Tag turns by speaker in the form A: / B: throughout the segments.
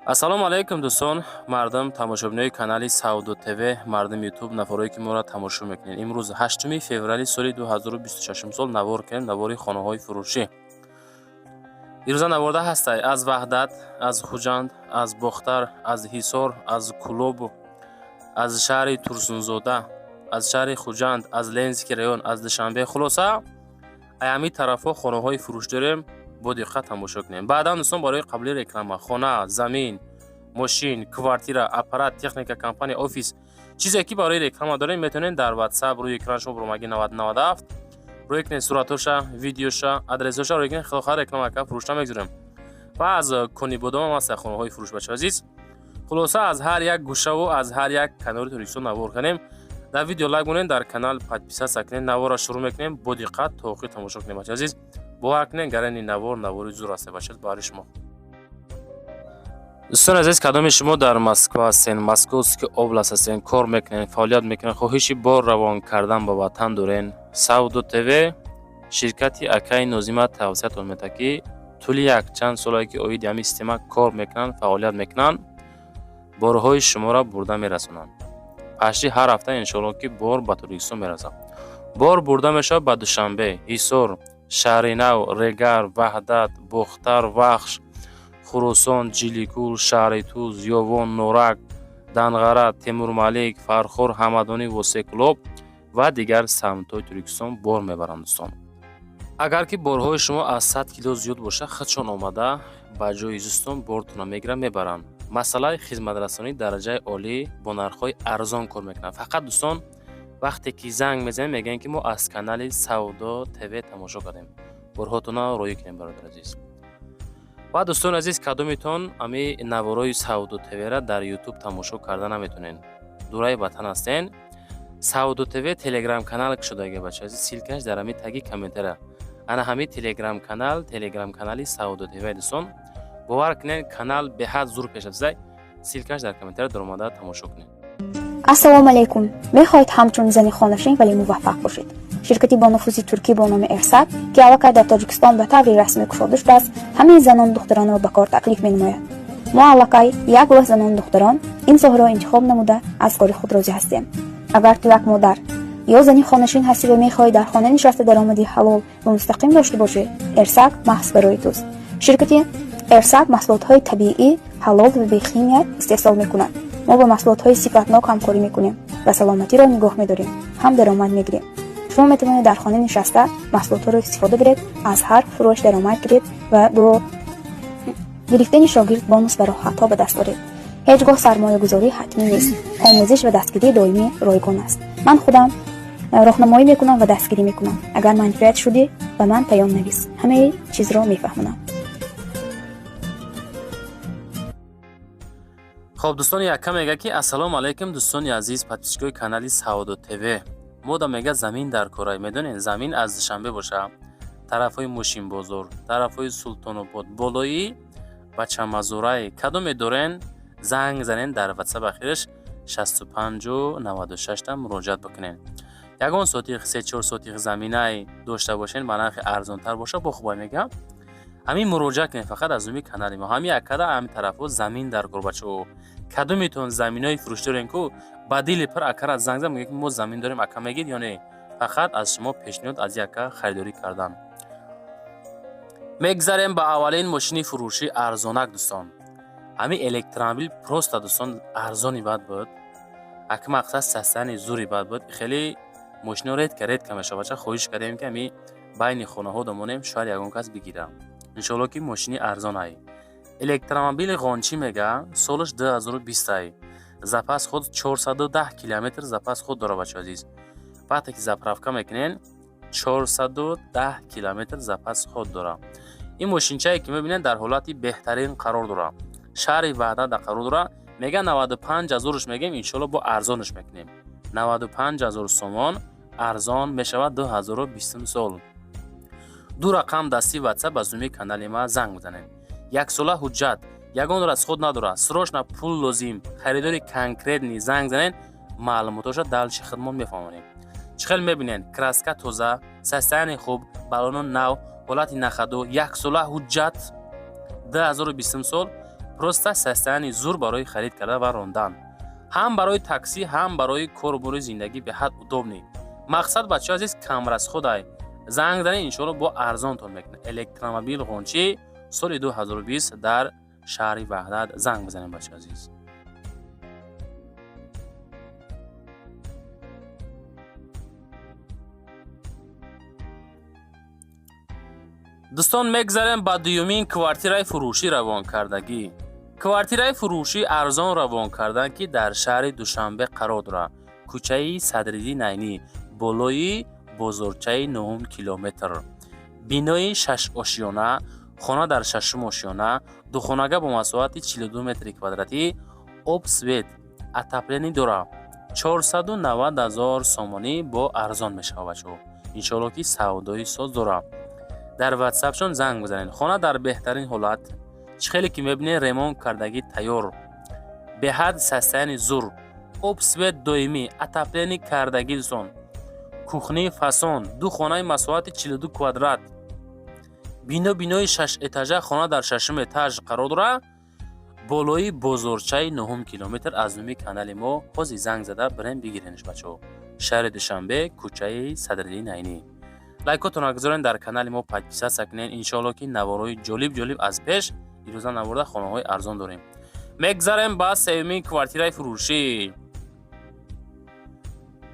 A: Ассалому алайкум, дӯстон, мардум, тамошобинои канали Савдо ТВ, мардуми Ютуб, нафарое ки моро тамошо мекунед. Имрӯз 8 феврали соли 2026 сол навор кардем, навори хонаҳои фурӯшӣ. Ирӯза наворда ҳастай аз Ваҳдат, аз Хуҷанд, аз Бохтар, аз Ҳисор, аз Кӯлоб, аз шаҳри Турсунзода, аз шаҳри Хуҷанд, аз Ленинский район, аз Душанбе. Хулоса, ай ҳамин тарафҳо хонаҳои фурӯш дорем, бо диққат тамошо кунем. Баъдан, дӯстон, барои қабули реклама, хона, замин, мошин, квартира, аппарат, техника, компания, офис, чизе ки барои реклама дорем, метавонед дар WhatsApp, рӯи экран шумо буромаги 9097 рӯй кунед, суратоша, видеоша, адресоша рӯй кунед. Худохоҳ, реклама ка фурӯшта мегузорем. Ва аз Конибодом ҳам ҳаста хонаҳои фурӯш, бачаҳо азиз. Хулоса, аз ҳар як гӯшаву аз ҳар як канори Тоҷикистон навор кунем. Дар видео лайк монед, дар канал подписаться кунед. Наворро шурӯъ мекунем, бо диққат то охир тамошо кунем, бачаҳо азиз. Бовар кунед, гарани навор, навори зур аст, бачаҳо, барои шумо. Дӯстони азиз, кадоми шумо дар Москва ҳастен, Московский область ҳастен, кор мекунед, фаъолият мекунед, хоҳиши бор равон кардан ба ватан дорен, Савдо ТВ, ширкати акаи Нозима тавсиятон медиҳад, ки тӯли якчанд солае ки оиди ҳамин система кор мекунанд, фаъолият мекунанд, борҳои шуморо бурда мерасонанд. Пашти ҳар ҳафта, иншоалло, ки бор ба Тоҷикистон мерасад. Бор бурда мешавад ба Душанбе, Ҳисор, Шаҳринав, Регар, Ваҳдат, Бохтар, Вахш, Хуросон, Ҷиликул, шаҳри Туз, Ёвон, Норак, Данғара, Темурмалик, Фархор, Ҳамадонӣ, Восеъ, Кӯлоб ва дигар самтҳои Тоҷикистон бор мебаранд, дӯстон. Агар ки борҳои шумо аз 100 кило зиёд бошад, худшон омада ба ҷои зистон бортонро мегиранд, мебаранд. Масъалаи хизматрасонии дараҷаи олӣ, бо нархҳои арзон кор мекунанд. Фақат, дӯстон, вақте ки занг мезанем, мегӯянд, ки мо аз канали Савдо ТВ тамошо кардем, борҳотонро роӣ кунем, бародари азиз. Ва, дӯстони азиз, кадомитон ами наворои Савдо ТВра дар Ютуб тамошо карда наметонед, дураи ватан ҳастен, Савдо ТВ телеграм канал кушодаги, бача азиз, ссылка ш дар ҳами таги комментария. Ана ҳами телеграм канал, телеграм канали Савдо ТВ. Дӯстон, бовар кунед, канал беҳад зур пеш рафта. Ссылка ш дар комментария, даромада тамошо кунед.
B: Ассалому алайкум! Мехоҳед ҳамчун зани хонашин, вале муваффақ бошед? Ширкати бонуфузи туркӣ бо номи Эрсак, ки аллакай дар Тоҷикистон ба таври расмӣ кушода шудааст, ҳамаи занону духтаронро ба кор таклиф менамояд. Мо аллакай як гурӯҳ занону духтарон ин соҳаро интихоб намуда, аз кори худ розӣ ҳастем. Агар ту як модар ё зани хонашин ҳастӣ ва мехоҳӣ дар хона нишаста даромади ҳалол ва мустақим дошта бошӣ, Эрсак маҳз барои туст. Ширкати Эрсак маҳсулотҳои табиӣ, ҳалол ва бехимия истеҳсол мекунад. Мо ба маҳсулотҳои сифатнок ҳамкорӣ мекунем ва саломатиро нигоҳ медорем, ҳам даромад мегирем. Шумо метавонед дар хона нишаста маҳсулотҳоро истифода баред, аз ҳар фурӯш даромад гиред ва бо гирифтани шогирд бонус ва роҳатҳо ба даст оред. Ҳеҷ гоҳ сармоягузорӣ ҳатмӣ нест. Омӯзиш ва дастгирии доимӣ ройгон аст. Ман худам роҳнамоӣ мекунам ва дастгирӣ мекунам. Агар манфиат шудӣ, ба ман паём навис, ҳамаи чизро мефаҳмонам.
A: Хоб, дӯстони, яка мега, ки ассалому алайкум, дӯстони азиз, подписчик ои канали Савдо ТВ. Мода, мега, замин дар корай, медонед, замин аз Душанбе боша, тарафҳои Мошинбозор, тарафҳои Султонобод, болои Бачамазорай. Кадоме дорен, занг занен, дар ватсап ахираш 65 96 муроҷиат бикунед. Ягон сотих, се-чор сотих заминай дошта бошен, ба нархи арзонтар боша, бо хубай, мега, ҳамин муроҷиат кунед фақат аз рӯи канали мо. Ҳамин якада ҳамин тарафҳо замин дар кор, бачаҳо. Кадометон заминои фурӯш дорем ку, ба дили пир акара занг зад, мегӯяд, ки мо замин дорем, ака, мегид ё не? Фақат аз шумо пешниҳод аз яка харидорӣ кардан. Мегзарем ба аввалин мошини фурӯшӣ арзонак, дӯстон. Ҳамин электромобил просто, дӯстон, арзони бад буд, ака, мақсад, состояние зури бад буд. Хеле мошино редко редко мешавад, бача. Хоҳиш кардем, ки ҳамин байни хонаҳо домонем, шояд ягон кас бигира. Иншоалло, ки мошини арзонай. Электромобили Ғончӣ, мега, солаш 2020 ай, запас ход 410 километр запас ход дора, бачаҳо азиз. Вақте ки заправка мекунен, 410 километр запас ход дора. Ин мошинчае ки мебинед, дар ҳолати беҳтарин қарор дора, шаҳри Ваҳдат дар қарор дора. Мега, 95 ҳазорш мегем, иншоалло, бо арзонш мекунем. 95 ҳазор сомон арзон мешавад, 2020 сол. Ду рақам дасти ватсап, ба зуми канали ма занг бизанед. Яксола ҳуҷҷат, ягон расход надорад, срочно пул лозим, харидори конкретный, занг занед, маълумотоша дальше хидмат мефаҳмонем. Чӣ хел мебинед, краска тоза, состояние хуб, балоно нав, ҳолати на ходу, яксола ҳуҷҷат, 2020 сол. Просто состояние зур барои харид карда ва рондан, ҳам барои таксӣ, ҳам барои кору бори зиндагӣ беҳад удобный. Мақсад, бачаҳо азиз, камрасход ай. Занг занед, иншоалло, бо арзонтон мекунад. Электромобил ғончӣ, соли 2020, дар шаҳри Ваҳдат. Занг бизанед, бачаҳо азиз. Дӯстон, мегзарем ба дуюмин квартираи фурӯшӣ равонкардагӣ. Квартираи фурӯшӣ арзон равон кардан, ки дар шаҳри Душанбе қарор дорад, кӯчаи Садриддин Айнӣ, болои бозорчаи нуҳум километр, бинои шашошёна, хона дар шашум ошёна, духонага бо масоҳати 42 метри квадратӣ, об, свет, отопление дорад. 490 ҳазор сомонӣ бо арзон мешавад, бачаҳо. Иншоалло, ки савдои соз дорад. Дар ватсапшон занг бизанед. Хона дар беҳтарин ҳолат, чӣ хеле ки мебинед, ремонт кардагӣ, тайёр, беҳад состояние зур, об, свет доимӣ, отопление кардагӣ. Дӯстон, кухни фасон, ду хонаи масоҳати 42 квадрат, бино бинои шашэтажа, хона дар шашум этаж қарор дорад, болои бозорчаи нуҳум километр. Аз номи канали мо ҳозир занг зада бирем, бигиренш, бачаҳо. Шаҳри Душанбе, кӯчаи Садриддин Айнӣ. Лайкотонро гузорен, дар канали мо подписаться кунед. Иншоалло, ки наворҳои ҷолиб ҷолиб аз пеш ирӯза наворда хонаҳои арзон дорем. Мегзарем ба сеюмин квартираи фурӯшӣ.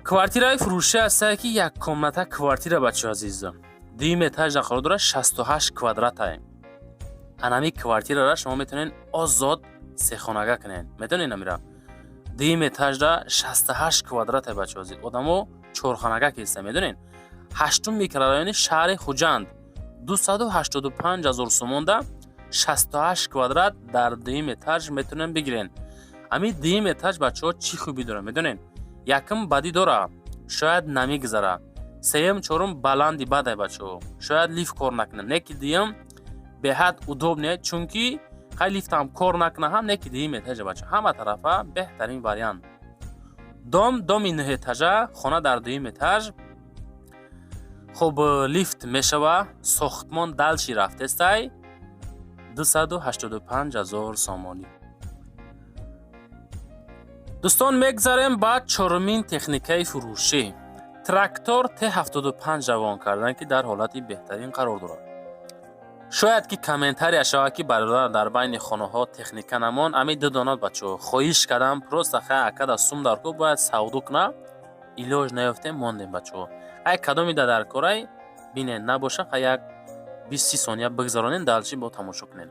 A: Квартираи фурӯшӣ ҳастае, ки яккомната квартира, бачаҳо азиз, дуюм этажа қарор дорад, 68 квадратае. Анами квартирара шумо метавонед озод сехонага кунед. Метавонед намира дуюм этажда 68 квадратае, бачаҳо азиз. Одамо чорхонага кеста, медонед. Ҳаштум микрорайони шаҳри Хуҷанд, 285 ҳазор сомонда 68 квадрат дар дуюм этаж метавонем бигирен. Ҳамин дуюм этаж, бачаҳо, чӣ хубӣ дорад, медонед? Якум, бадӣ дора, шояд намегузара. Сеюм, чорум баланди бадай, бачаҳо, шояд лифт кор накунад. Не ки дуюм беҳад удобный, чунки хай лифтам кор накуна ҳам, не ки дуюм этажа, бача, ҳама тарафа беҳтарин вариант. Дом доми нӯҳэтажа, хона дар дуюм этаж. Хуб, лифт мешава, сохтмон дальше рафтестай. 285 ҳазор сомонӣ. Дӯстон, мегзарем ба чорумин техникаи фурӯшӣ. Трактор Т75 равон кардан, ки дар ҳолати беҳтарин қарор дорад. Шояд ки комментария шавад, ки бародар, дар байни хонаҳо техника намон. Ами ду донат, бачаҳо, хоҳиш кардам. Просто хай акада сум дар ку, бояд савдо куна. Илоҷ наёфтем, мондем, бачаҳо. Ай кадомида дар корай бинен, набоша, хай як 20-30 сония бигзаронем, дальше бо тамошо кунем.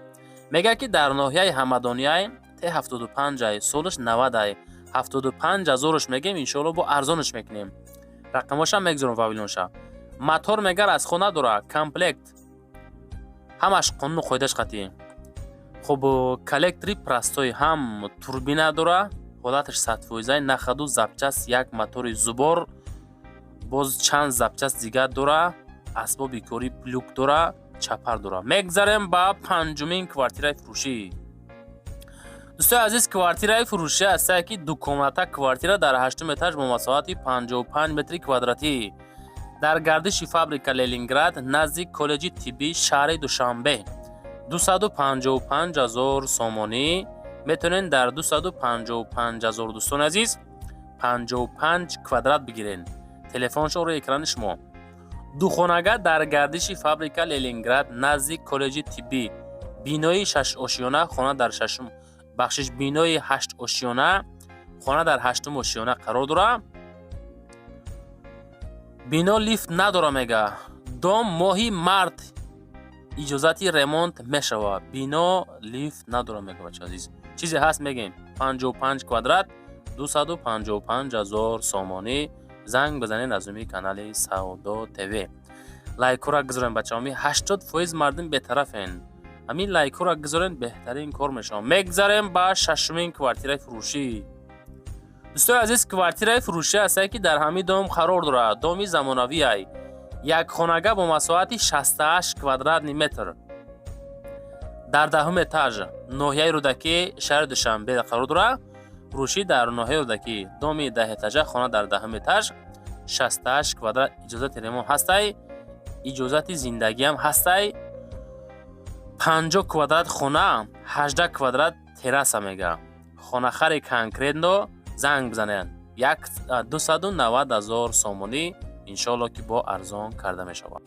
A: Мегӯяд, ки дар ноҳияи Ҳамадонияй, Т75, солаш 90, 75 ҳазорш мегем, иншоалло, бо арзонаш мекунем. Рақамошам мегзорам, вавилонша. Мотор мегар аз хона дора, комплект ҳамаш қонуну қоидаш қатъӣ. Хуб, коллектори простой, ҳам турбина дора, ҳолаташ садфоизай, на ходу, запчасть, як мотори Зубор, боз чанд запчасть дигар дора, асбоби корӣ, плуг дора, чапар дора. Мегзарем ба панҷумин квартираи фурӯшӣ. Дӯстои азиз, квартираи фурӯшӣ ҳастае, ки дукомната квартира дар ҳаштум этаж бо масоҳати 55 метри квадратӣ, дар гардиши фабрика Ленинград, назди коллеҷи тиббии шаҳри Душанбе, 255 ҳазор сомонӣ. Метавонед дар 255 ҳазор, дӯстони азиз, 55 квадрат бигиред. Телефоншо рӯи экрани шумо. Духонага дар гардиши фабрика Ленинград, назди коллеҷи тиббӣ, бинои шашошёна, хона дар шашум, бахшиш, бинои ҳаштошёна, хона дар ҳаштум ошёна қарор дорад. Бино лифт надора, мега. Дом моҳи март иҷозати ремонт мешавад. Бино лифт надора, мега. Бача азиз, чизе ҳаст, мегем. 55 квадрат, 255 ҳазор сомонӣ. Занг бизанед аз номи канали Савдо ТВ. Лайкҳоро гузорем, бачаҳо. 80% мардум бетарафен. Ҳамин лайкҳоро гузорем, беҳтарин кор мешавад. Мегзарем ба шашумин квартираи фурӯшӣ. Дӯстои азиз, квартираи фурӯшӣ ҳастае, ки дар ҳамин дом қарор дорад. Доми замонавиай, якхонага бо масоҳати 68 квадратный метр, дар даҳум этаж, ноҳияи Рӯдакӣ, шаҳри Душанбе қарор дорад. Фурӯшӣ дар ноҳияи Рӯдакӣ, доми даҳэтажа, хона дар даҳум этаж, 68 квадрат. Иҷозати ремонт ҳастай, иҷозати зиндагиам ҳастай. 50 квадрат хона, 18 квадрат терраса мега. Хонахари конкретно занг бизанед. 290 000 сомонӣ иншоалло ки бо арзон карда мешавад.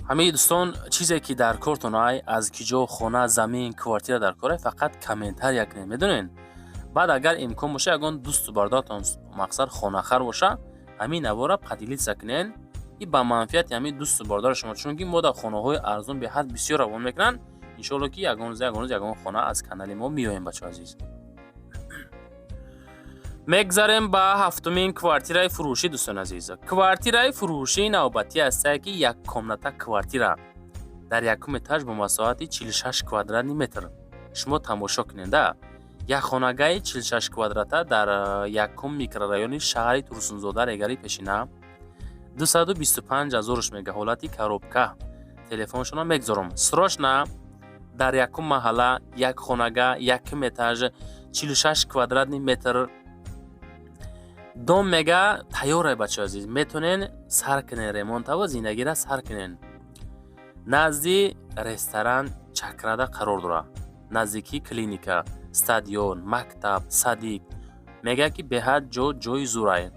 A: Ҳамаи дӯстон, чизе ки дар кортон ай, аз киҷо хона, замин, квартира дар кор ай, фақат комментария кунед, медонед? Баъд агар имкон боша, ягон дӯсту бардоратон мақсад хонахар боша, ҳамин навора поделиться кунед и ба манфиати ҳамин дӯсту бародари шумо, чунки мо дар хонаҳои арзон беҳад бисёр равон мекунанд. Иншоалло ки ягон рӯз, ягон рӯз ягон хона аз канали мо меоем, бачаҳо азиз. Мегзарем ба ҳафтумин квартираи фурӯшӣ, дӯстони азиз. Квартираи фурӯшии навбатӣ ҳастае ки як комната квартира дар якум этаж бо масоҳати 46 квадратный метр. Шумо тамошо кунед, да? Як хонагаи 46 квадрата дар якум микрорайони шаҳри Турсунзода, Регари пешина. 225 ҳазорш мега, ҳолати коробка. Телефоншонро мегзорам. Срочно дар якум маҳалла, як хонага, якум этаж, 46 квадратный метр. Дом мега тайёрай, бачаҳо азиз, метонен сар кунен ремонтаво зиндагира сар кунен. Назди ресторан Чакрада қарор дорад. Наздикии клиника, стадион, мактаб, садик. Мега ки беҳад ҷо ҷои зурай.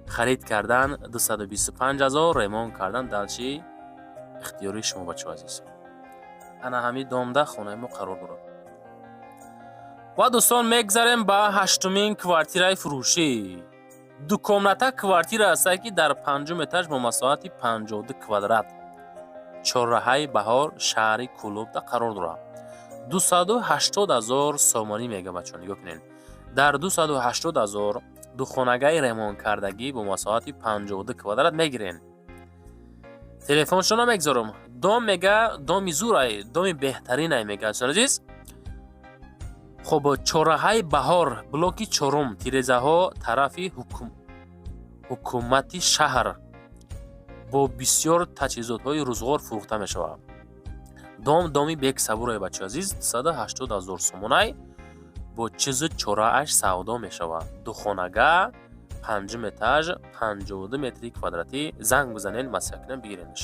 A: Харид кардан 225 ҳазор, ремонт кардан дальше ихтиёри шумо, бачаҳо азиз. Ана ҳамин домда хонаи мо қарор дорад. Ва дӯстон, мегзарем ба ҳаштумин квартираи фурӯшӣ. Дукомната квартира ҳастае ки дар панҷум этаж бо масоҳати 52 квадрат, чорраҳаи Баҳор, шаҳри Кӯлобда қарор дорад. 280 ҳазор сомонӣ мега, бачаҳо, нигоҳ кунед. Дар 280 ҳазор духонагаи ремонткардагӣ бо масоҳати 52 квадрат мегирен. Телефоншонро мегзорам. Дом мега доми зурай, доми беҳтаринай мега, дӯстони азиз. Хоб, чорраҳаи Баҳор, блоки чорум, тирезаҳо тарафи ҳукумати шаҳр бо бисёр таҷҳизотҳои рӯзғор фурӯхта мешавад. Дом доми бексабурай, бачаҳо азиз, 280 ҳазор сомонай бо чизу чорааш савдо мешавад. Духонага, панҷум этаж, 52 метри квадратӣ. Занг бизанед, маслиҳат кунед, бигиренаш.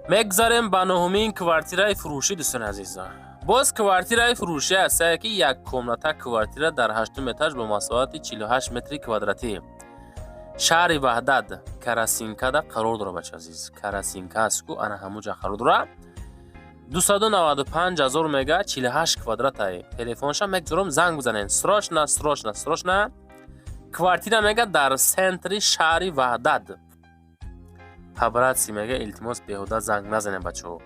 A: Мегзарем ба нуҳумин квартираи фурӯшӣ, дӯстони азиз. Боз квартираи фурӯшӣ ҳастае ки як комната квартира дар ҳаштум этаж бо масоҳати 48 метри квадратӣ, шаҳри Ваҳдат, Карасинкада қарор дорад, бача азиз. Карасинка аст ку, ана ҳамуҷа қарор дорад. 295 ҳазор мега, 48 квадратай. Телефонша мегзорам, занг бизанед. Срочно, срочно, срочно. Квартира мега дар центри шаҳри Ваҳдат. Папарацци мега, илтимос, беҳуда занг назанед, бачаҳо.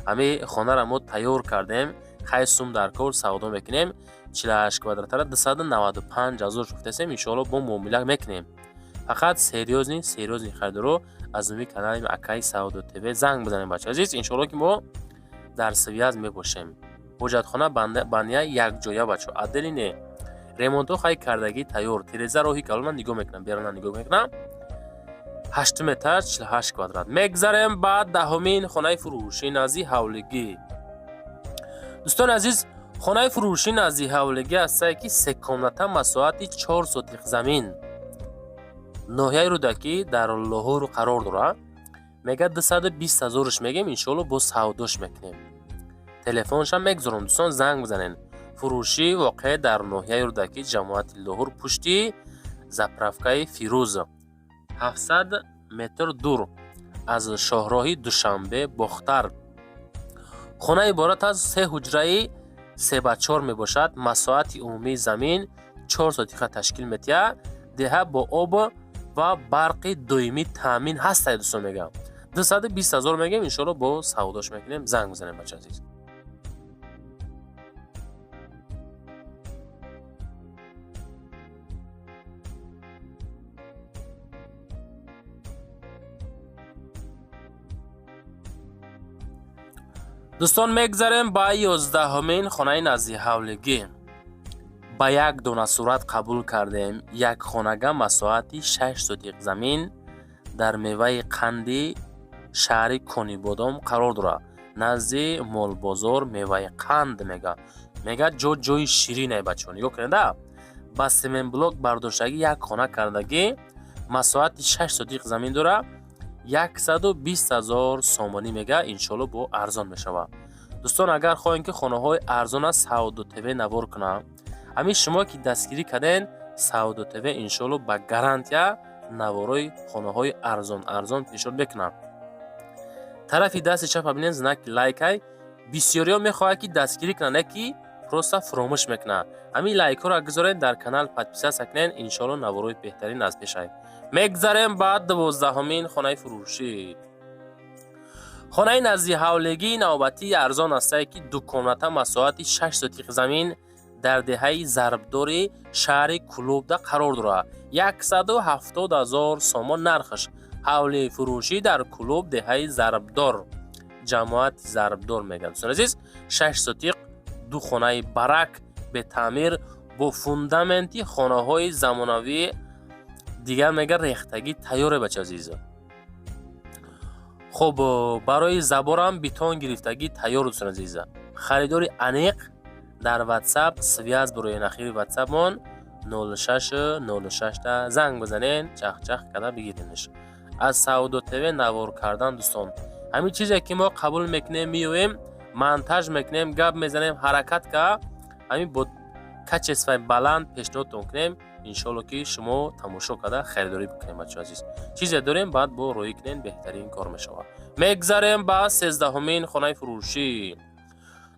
A: Ҳамин хонаро мо тайёр кардем, хай сум дар кор савдо мекунем. 48 квадратара 295 ҳазор гуфтасем, иншоалло бо муомила мекунем. Фақат серьёзный, серьёзный харидоро аз номи канали Акаи Савдо ТВ занг бизанед, бача азиз. Иншоалло ки мо дар связь мебошем. Ҳоҷатхона, баня якҷоя, бачаҳо, отдельный не. Ремонтҳо хай кардагӣ тайёр. Тиреза роҳи калона нигоҳ мекунам, берона нигоҳ мекунам. Ҳаштум этаж, 48 квадрат. Мегзарем ба даҳумин хонаи фурӯшӣ назди ҳавлигӣ. Дӯстони азиз, хонаи фурӯшӣ назди ҳавлигӣ ҳастае ки се комната, масоҳати 4 сотих замин, ноҳияи Рӯдакӣ, дар Лоҳур қарор дорад. Мега 220 ҳазорш мегем, иншоалло бо савдош мекунем. Телефоншам мегзорам, дӯстон, занг бизанед. Фурӯшӣ воқеъ дар ноҳияи Рӯдакӣ, ҷамоати Лоҳур, пушти заправкаи Фирӯз, 700 метр дур аз шоҳроҳи Душанбе Бохтар. Хона иборат аз се ҳуҷраи 3 ба 4 мебошад. Масоҳати умумии замин 4 сотиха ташкил метиҳад. Деҳа бо об ва барқи доимӣ таъмин ҳастад, дӯстон, мегӯям. 220 ҳазор мегӯем, иншоалло бо савдош мекунем. Занг бизанем, бача азиз. Дӯстон, мегзарем ба 11-ҳумин хонаи назди ҳавлигӣ. Ба як дона сурат қабул кардем. Як хонага, масоҳати 6 сотиқ замин, дар Меваи қанди шаҳри Конибодом қарор дорад. Назди молбозор Меваи қанд мега. Мега ҷо ҷои ширинай, бачаҳо, нигоҳ кунед, а. Ба семенблок бардоштагӣ, як хона кардагӣ, масоҳати 6 сотиқ замин дора, 120 000 сомонӣ мега, иншоалло бо арзон мешавад. Дӯстон, агар хоҳем, ки хонаҳои арзона Савдо ТВ навор кунам, ҳамин шумо ки дастгирӣ карден, Савдо ТВ иншоалло ба гарантия наворои хонаҳои арзон арзон пешниҳод мекунам. Тарафи дасти чапа бинед, знаки лайкай. Бисёриҳо мехоҳад, ки дастгирӣ кунанд, не ки просто фуромӯш мекунанд. Ҳамин лайкҳоро гузоред, дар канал подписаться кунед, иншоалло наворои беҳтарин аз пешай. Мегзарем ба 12-ҳумин хонаи фурӯшӣ. Хонаи назди ҳавлигии навбатии арзон ҳастае, ки ду комната, масоҳати 6 сотиқ замин, дар деҳаи Зарбдори шаҳри Кулобда қарор дорад. 170 000 сомон нархаш. Ҳавлии фурӯшӣ дар Кулоб, деҳаи Зарбдор, ҷамоати Зарбдор мегӯяд. Дӯстони азиз, 6 сотиқ, ду хонаи барак, бетаъмир, бо фундаменти хонаҳои замонавӣ дигар мега рехтагӣ тайёре, бача азиз. Хуб, барои заборам бетон гирифтагӣ тайёр. Дӯстони азиз, харидори аниқ дар Ватсап связь бироен. Ахири Ватсапмон 0606 занг бизанен, чахчах карда бигиренш. Аз Савдо ТВ навор кардан, дӯстон, ҳамин чизе ки мо қабул мекунем, меоем, монтаж мекунем, гап мезанем, ҳаракат ка ҳамин бо качествои баланд пешниҳодтон кунем. Иншоалло, ки шумо тамошо карда харидорӣ бикунем. Бачаҳо азиз, чизе дорем, баъд бо роӣ кунем, беҳтарин кор мешавад. Мегзарем ба 13-ҳумин хонаи фурӯшӣ.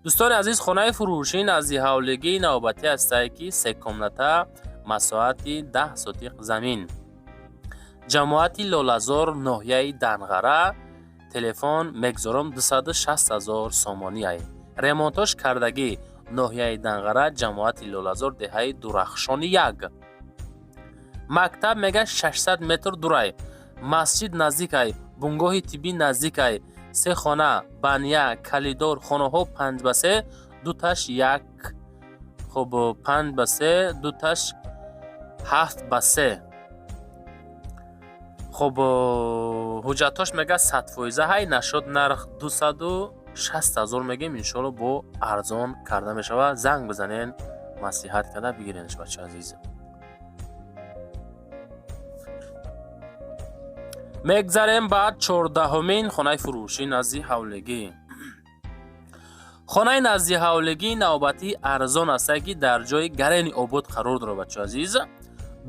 A: Дӯстони азиз, хонаи фурӯшӣ назди ҳавлигии навбатӣ ҳастае, ки се комната, масоҳати 10 сотиқ замин, ҷамоати Лолазор, ноҳияи Данғара. Телефон мегзорам. 260 000 сомонӣ ай, ремонтош кардагӣ. Ноҳияи Данғара, ҷамоати Лолазор, деҳаи Дурахшони як. Мактаб мега 600 метр дурай, масҷид наздикай, бунгоҳи тиббӣ наздикай. Се хона, баня, калидор. Хонаҳо 5 ба 3, дуташ як, хуб, 5 ба 3, дуташ 7 ба 3. Хуб, ҳуҷҷатҳош мега 100%-а ҳай. Нашуд, нарх 260 000 мегем, иншоалло бо арзон карда мешавад. Занг бизанен, маслиҳат карда бигиренш, бача азиз. Мегзарем ба 14-ҳумин хонаи фурӯшӣ назди ҳавлигӣ. Хонаи назди ҳавлигӣ навбатии арзон ҳастае, ки дар ҷои Гарени Обод қарор дорад. Бачо азиз,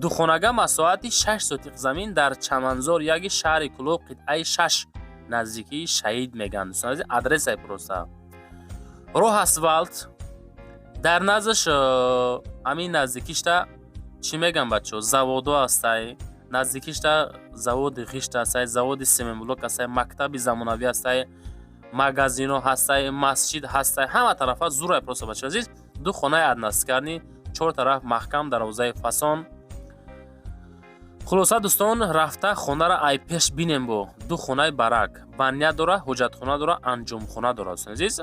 A: духонага, масоҳати 6 сотиқ замин, дар Чаманзор яги шаҳри Кулоб, қитъаи шаш, наздикии Шаҳид мегӯянд. Дӯстон азиз, адресай просто роҳ асфалт, дар наздаш ҳамин наздикишта чӣ мегӯям, бачаҳо, заводо ҳастай, наздикишта заводи ғишт ҳастай, заводи семенблок ҳастай, мактаби замонавӣ ҳастай, магазино ҳастай, масҷид ҳастай, ҳама тарафа зурай просто. Бачаҳо азиз, ду хонаи односекарный, чор тараф маҳкам, дарвозаи фасон. Хулоса, дӯстон, рафта хонаро ай пеш бинем. Бо ду хонаи барак, баня дора, ҳоҷатхона дора, анҷомхона дора. Дӯстони азиз,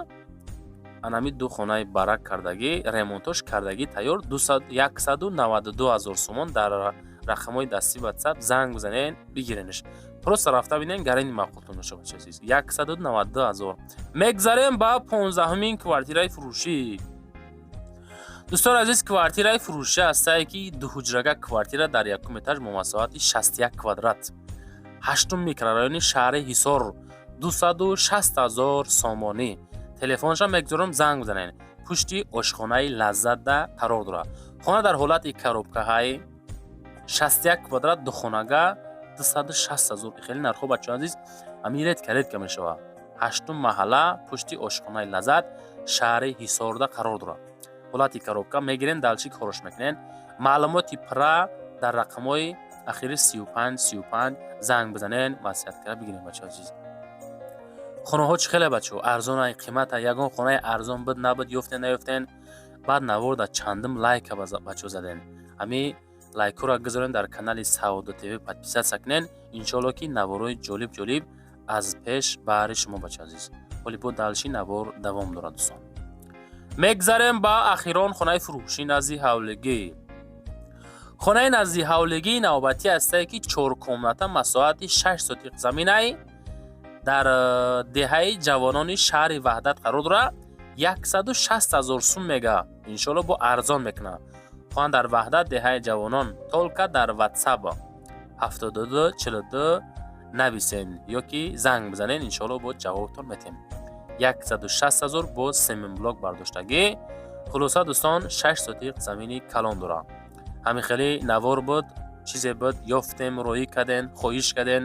A: анами ду хонаи барак кардагӣ, ремонтош кардагӣ тайёр, 192 000 сомон. Дар рақамҳои дастӣ Ватсап занг бизанен, бигиренш. Просто рафта бинен, гарени маъқултон дошта, бача азиз. 192 000. Мегзарем ба 15-ҳумин квартираи фурӯшӣ. Дӯстони азиз, квартираи фурӯшӣ ҳастае, ки дуҳуҷрага квартира дар якум этаж бо масоҳати 61 квадрат, ҳаштум микрорайони шаҳри Ҳисор, 260 000 сомонӣ. Телефонашам мегузорам, занг бизанед. Пушти ошхонаи Лаззатда қарор дорад. Хона дар ҳолати коробкаҳай, 61 квадрат, духонага, 260 000. Хеле нархҳо, бачаҳо азиз, ҳамин редко редко мешавад. Ҳаштум маҳалла, пушти ошхонаи Лаззат, шаҳри Ҳисорда қарор дорад. Ҳолати коробка мегирен, дальше корош мекунен. Маълумоти пурра дар рақамҳои ахири 35 35 занг бизанен, маслиҳат карда бигирем. Бачаҳо азиз, хонаҳо чӣ хеле, бачаҳо, арзона, қимата? Ягон хонаи арзон буд, набуд, ёфтен, наёфтен? Баъд наворда чандум лайка, бачаҳо, заден? Ҳами лайкҳоро гузорен, дар канали Савдо ТВ подписаться кунен. Иншоалло, ки наворҳои ҷолиб ҷолиб аз пеш баҳри шумо, бачаҳо азиз. Ҳоли бо дальше навор давом дорад, дӯстон. Мегзарем ба ахирон хонаи фурӯшӣ назди ҳавлигӣ. Хонаи назди ҳавлигии навбатӣ ҳастае, ки чоркомната, масоҳати 6 сотиқ заминай, дар деҳаи Ҷавонони шаҳри Ваҳдат қарор дорад. 160 000 сум мега, иншоалло бо арзон мекунад. Хоҳанд дар Ваҳдат, деҳаи Ҷавонон. Только дар WhatsApp 72 42 нависен ё ки занг бизанен, иншоалло бо ҷавобтон метем. 160 ҳазор бо семенблок бардоштагӣ. Хулоса, дӯстон, 6 сотиқ замини калон дорад. Ҳамин хеле навор буд, чизе буд, ёфтем, роӣ карден, хоҳиш карден,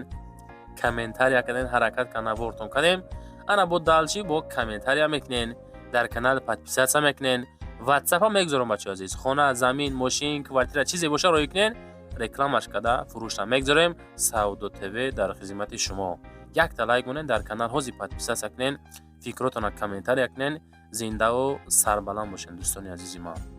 A: комментария карден, ҳаракат ка навортон кардем. Ана бо дальше бо комментария мекунен, дар канал подписаться мекунен, ватсапа мегузорам. Бачаҳои азиз, хона, замин, мошин, квартира, чизе боша, роӣ кунен, рекламаш карда фурӯшта мегузорем. Савдо ТВ дар хизмати шумо. Якта лайк монен, дар канал ҳозир подписаться кунен, фикротона комментария кунен. Зиндаву сарбаланд бошен, дӯстони азизи ман.